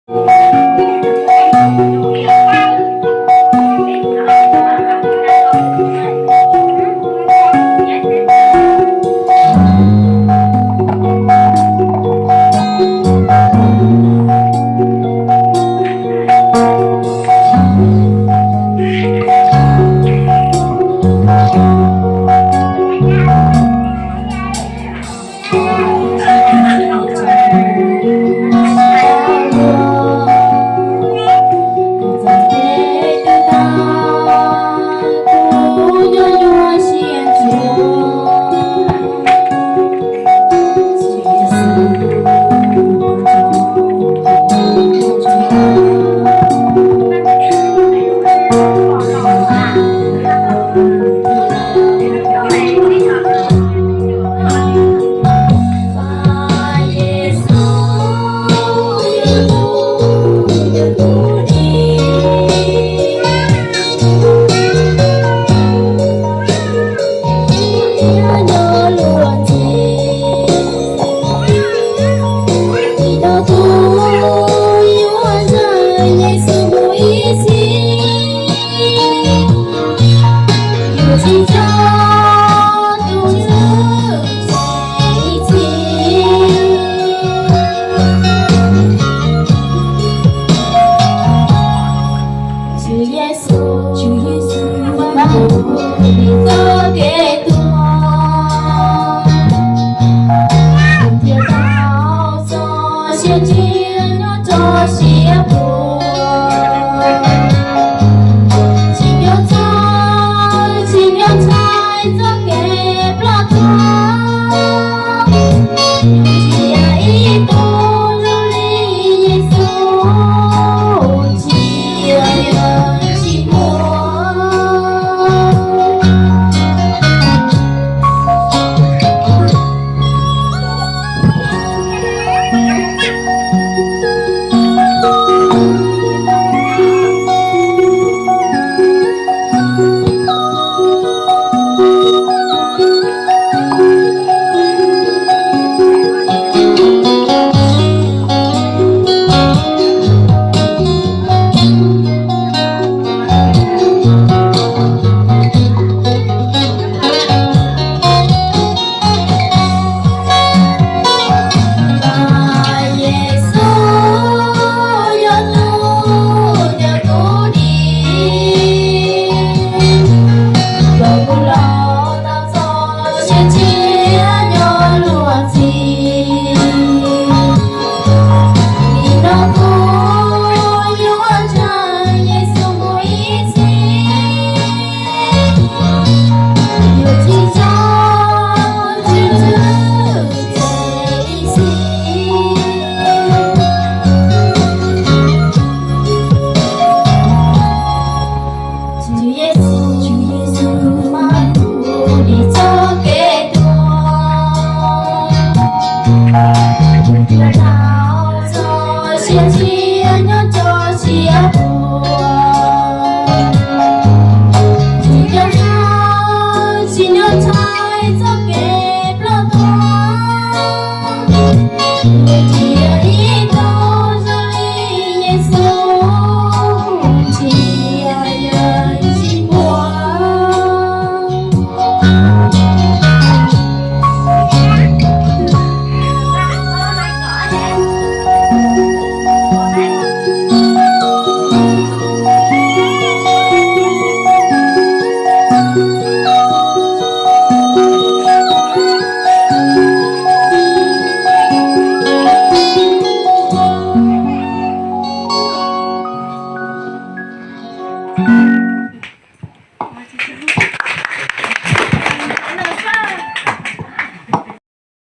Tswv Yexus, Tswv Yexus, Vajtswv txoj kev tuag, thiaj tau txoj sia ntsig nyob rau siab puag. Tsis nco txog, tsis nco ntshai txoj kev ploj tuag. Yus tsis yog ib tug zoo li Yexus, tsis yog, yog tsis muaj. Yexus yog tus cawm kuv dim, kom kuv los tau txoj sia ntsig nyob luag ntxhi. Nim no kuv yuav ntseeg Yexus mus ib txhis. Yus tsis tso, tsis tswj, tsis ib txhis. Tswv Yexus, Tswv Yexus, mas kuv dim txoj kev tuag, tau txoj sia ntsig